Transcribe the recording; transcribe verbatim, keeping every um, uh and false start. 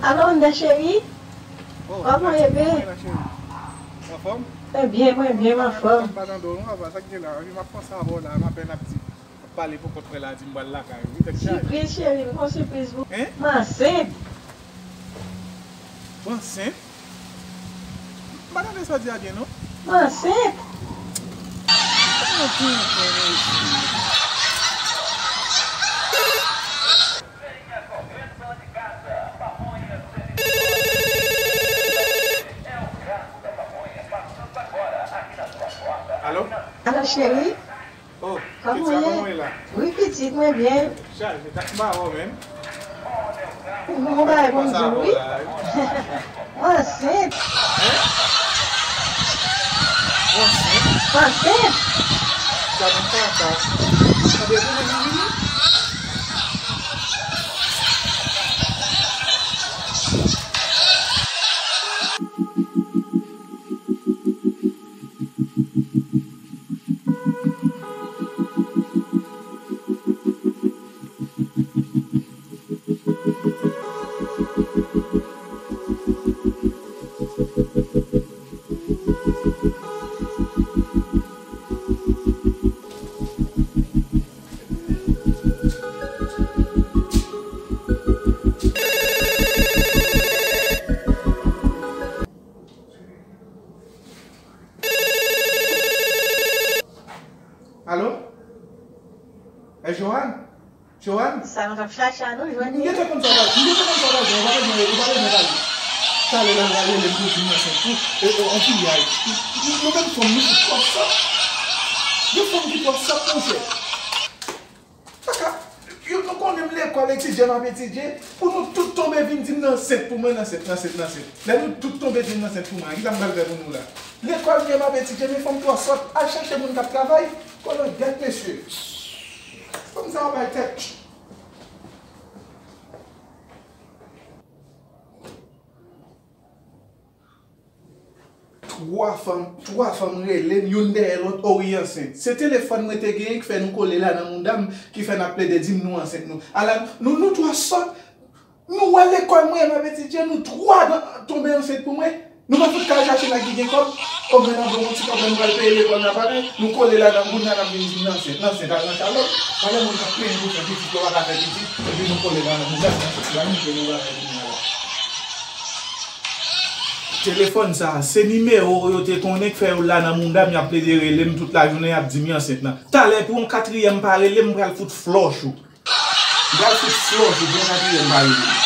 Alo, Linda cheri. Oh, kòman w ye, bebe? Anfòm? Mwen byen, mwen byen, m anfòm. M pa tande w non, apa, sa k gen la? Epi m ap panse avè w la, m apèn ap di, ap pale pou kont mwen la, di m pral lakay ou, wi, tèt chaje. Sipriz, cheri, m gon sipriz pou ou. Hein? M ansent. Ou ansent? M pa tande sa w di a byen, non. M ansent. Kòman w konprann, mesye? Alo? Alo, cheri. Oh, kòman w ye? Kòman w ye la? Wi, pitit, mwen byen. Chaje, tak mawo menm. Ou gon bagay pou m di w, wi. Mwen ansent. Hein? Ou ansent? Mwen ansent. Sa bon sa, sa. Sa byen pou mwen vini? Alo? E Johan? Johan? Sa nou t ap chache a, nou jwenn li. M gentan konn sa w pral, m gentan konn sa w pral fè, ou pa bezwen, ou pa bezwen pale. Talè la, l pral rele m pou di m ansent tou. E, e, on piyay. Nou, nou menm fanm, nou fout twò sòt. Gen fanm ki twò sòt, monchè. Kaka, yo, nou konnen m lekòl, etidye m ap etidye, pou nou tout tonbe vin di m nan ansent pou mwen, nan ansent, nan ansent, nan ansent. Lè nou tout tonbe di m nan ansent pou mwen, kisa m pral fè pou nou la? Lekòl m ye, m ap etidye, men fanm twò sòt, al chache moun k ap travay, kologèt, mesye. Fanm sa yo bay tèt. Twa fanm, twa fanm rele m, youn dèyè lòt, o wi ansent. Se telefòn mwen te genyen ki fè nou kole la nan mouda m, ki fè n ap plede di m nou ansent nou. Ala, nou, nou twò sòt. Nou wè lekòl mwen, m ap etidye, nou twa nan, tonbe ansent pou mwen. Nou pa fout ka al chache nèg ki gen kòb. O mwen nan bon ti kòb, mwen pral peye lekòl la, pa nou kole la nan moun nan, n ap vin di m nan ansent, nan ansent, al nan kalòt. Talè moun k ap plenyen pou fè pitit, yo pa ka fè pitit, epi nou kole la nan mouda m, nan ansent la, nou peye nou bagay pou nou la. Telefòn sa, se nimewo yo te konnen k fè yo la nan mouda m, y ap plede rele m tout lajounen, y ap di m y ansent nan. Talè pou yon katriyèm pa rele m, m pral fout flòch ou. M pral fout flòch ou pou yon katriyèm pa rele m.